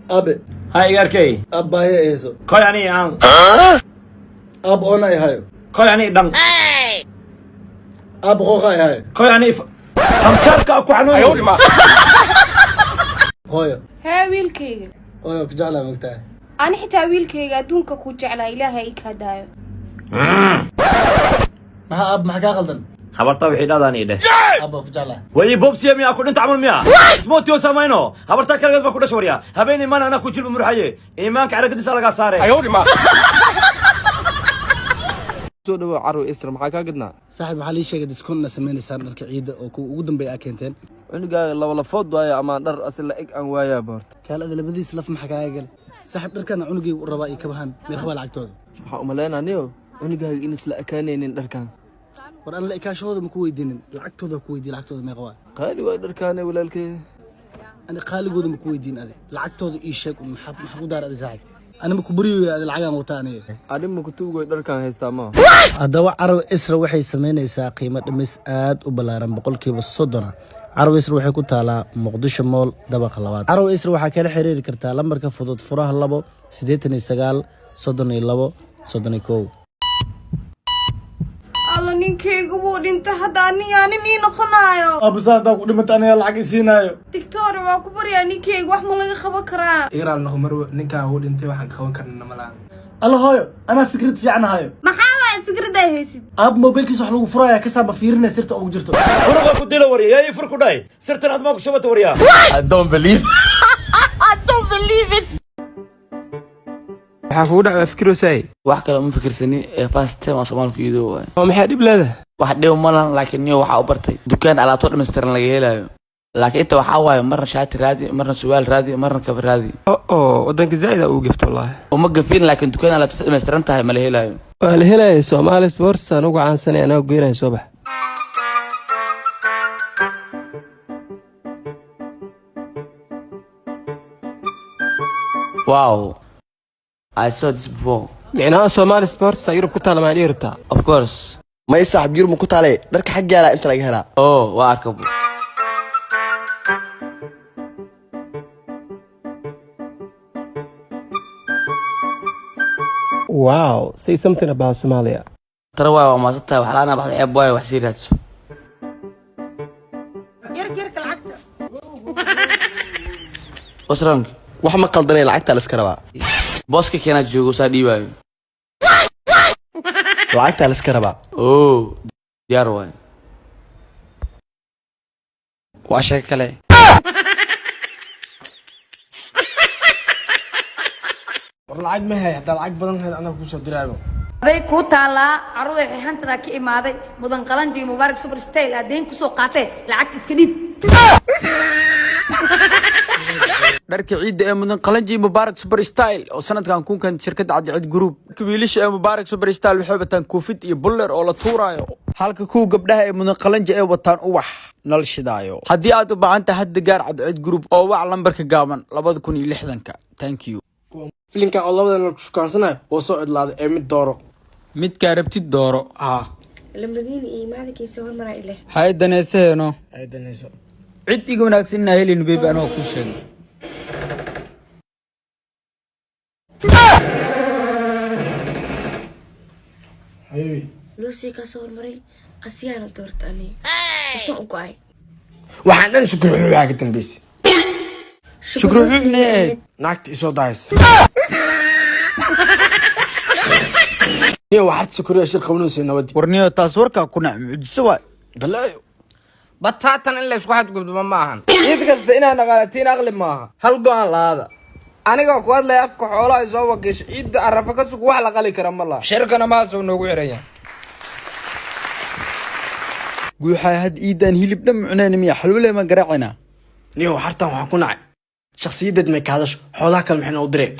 Aabe. Ha, igaarkey. Aab, baahi ay hayso. Koy ani aan. Aab, oona ay hayo. Koy ani dhan. Aab, qooqa ay hayo. Koy ani kamjaarka ku xanuun. Hooyo. Hee, wiilkayga. Hooyo, ku jeclaa, mogtahay? Ani xitaa wiilkayga adduunka ku jeclaa, Ilaahay i kaa daayo. Maxaa, aab? Maxaa kaa qaldan? Habarta wixii dhadaan ii dheh. Aab, waa ku jeclaa. Way bobsiya miyaa ku dhinta camal miya ismootiyo samayno? Habarta kaligeed baa ku dhasha warya. Habeen imaan anaa ku jilba murxaye, iimaanka caragadiisa lagaa saare. Soo dhawow Carwi Isra, maxaa kaa gadnaa? Saaxiib, waxaa lii sheegay discount samaynaysaan dharka ciidda oo kuwa ugu dambeeya aa keenteen. Cunugaaga laba lafood waayo, amaan dhar asila eg aan waayaa boorta. Kaalada labadiis laf maxaa kaaga gal? Saaxiib, dharkana cunugayga u rabaa iyo kabahan, meeqa baa lacagtooda? Waxaa umaleynaa niyo cunugaaga in isla ekaanaynin dharkan. War, aan la ekaashahooda ma ku weydiinin, lacagtooda ku weydiin. Lacagtooda meeqa waa? Qaali waay dharkaane, walaalkee. Ani qaaligooda ma ku weydiin, adi lacagtooda ii sheeg un. Maxaa ku daar adi, saaxiib? Ani ma ku baryoyo adi, lacagaan wataa aniga. Adhi ma kutuugoy dharkan haystaa ma? Haddaba, Carwi Isra waxay samaynaysaa qiimo dhimis aad u ballaaran, 30%. Carwi Isra waxay ku taalaa Muqdisho Mall, dabaqa labaad. Carwi Isra waxaa kala xiriiri kartaa lambarka fudud +2 89 32 31. Alla, ninkayga wuu dhintay, hadda aniyaa nin ii noqonaayo. Abisa, haddaa ku dhimata anigaa lacag isiinaayo. Doctor, waa ku baryaa, ninkayga wax ma laga qaban karaa? Igraal noqo marwo, ninkaa uu dhintay, waxaan ka qaban karnana ma lahan. Alla hooyo, anaa fikrad fiican hayo. Maxaa waay fikraddaa haysid? Aab, mobilkiisa wax lagu furaya kasaaba fiirinaya sirta ugu jirto. Furuqa ku dilo warya, yaa ii fur ku dhahay? Sirtan aad maa ku shubata warya. I don't believe. I don't believe it. Waxaa kugu dhacdaa fikirosay. Wax kale uma fikirsani ee first time aan Soomaali ku iido waay. Oo maxaa dhib leedahay? Wax dhib ma lahan, laakiin niyo waxaa u bartay dukaan alaabto dhammaystiran laga helayo, laakiin inta waxaa waaye marna shaati raadi, marna surwaal raadi, marna kaba raadi. Oo wadanka zaa'id aa ugu gefta wallaahi. Uma gafin, laakiin dukaan alaabto dhammaystiran tahay ma la helayo. Waa la helaya, Soomaali Sports aan ugu caansanay, anaa geynaya, soo bax. Wow, I saw this before. Micnaha Soomaali Sports aa Yurub ku taala maan dhihi rabtaa? Of course. May saaxib, Yurub ma ku taale, dharka xaggaala inta laga helaa. Oh, waa arka. Wow, say something about Somalia. Tara waay, waa maasan tahay, wax la'aan baxda, ceeb waaye, wax sii raadso. Yarka lacagta. What's wrong? Wax ma qaldanay, lacagtaa la iska rabaa. Booska keenaa joogo, saa dhiibaayo. Lacagtaa la iska rabaa. Oh, diyaar waay, waa sheeko kale. War lacag ma hay, haddaa lacag badan hel anaa kuusoo diraayo. Aday kuu taallaa. Carruurday xixantanaa ka imaaday Mudan Qalanji iyo Mubaarak Super Style aad deyn kusoo qaatee, lacagta iska dhiib. Dharka ciidda ee Mudan Qalanji, Mubaarak Super Style oo sanadkan kunkan shirkadda Cadcid Group. Wiilasha ee Mubaarak Super Style waxay wataan koofid iyo buller oo la tuuraayo, halka kuwa gabdhaha ee Mudan Qalanji ay wataan ubax nal shidaayo. Haddii aad u baahan tahay, hadda gaar Cadcid Group oo wac lambarka gaaban 2060. Thank you. Filinkan oo labadan la shukaansanayo woo soo idlaaday, ee mid dooro. Midkaa rabtid dooro haa. Lamadiina iyo maalinkiisa hormaraa ileh. Hay daneesaheeno. Ay danayso. Cid iga wanaagsan inaa helin, baby, anoo kuu sheegay. Habibi. Lucy ka soo hormaray, asiyaana doorta, aniga usoo u go'ay. Waxaan dhan shukri xuuxaa ka dambeysay. Shukri xuuxna ahayd. Naagta isoo daaysa niyo, waxaad sukuriya shir qabanaysa nabadii. Warniyo, taas warkaa ku nac, mucjiso waay, balaayo. Bataatan in laysku xadgudbo ma ahan. Cid kasta inaan dhaqaalatiin aqli maaha, hal go'aan lahaada. Anigoo ku hadlaya afka xoolaha ay soo wakiisha, ciidda Arafa ka sug, wax la qali kara ma laha, shirkana maasuu noogu xiraya. Guuxaa, had iidaan hilib dhan cunayna miya? Xalwale ma garaacina? Niyo, hartan waxaan ku nacay shakhsiyadeed may ka hadasho, xoolaha kale maxay noo direen?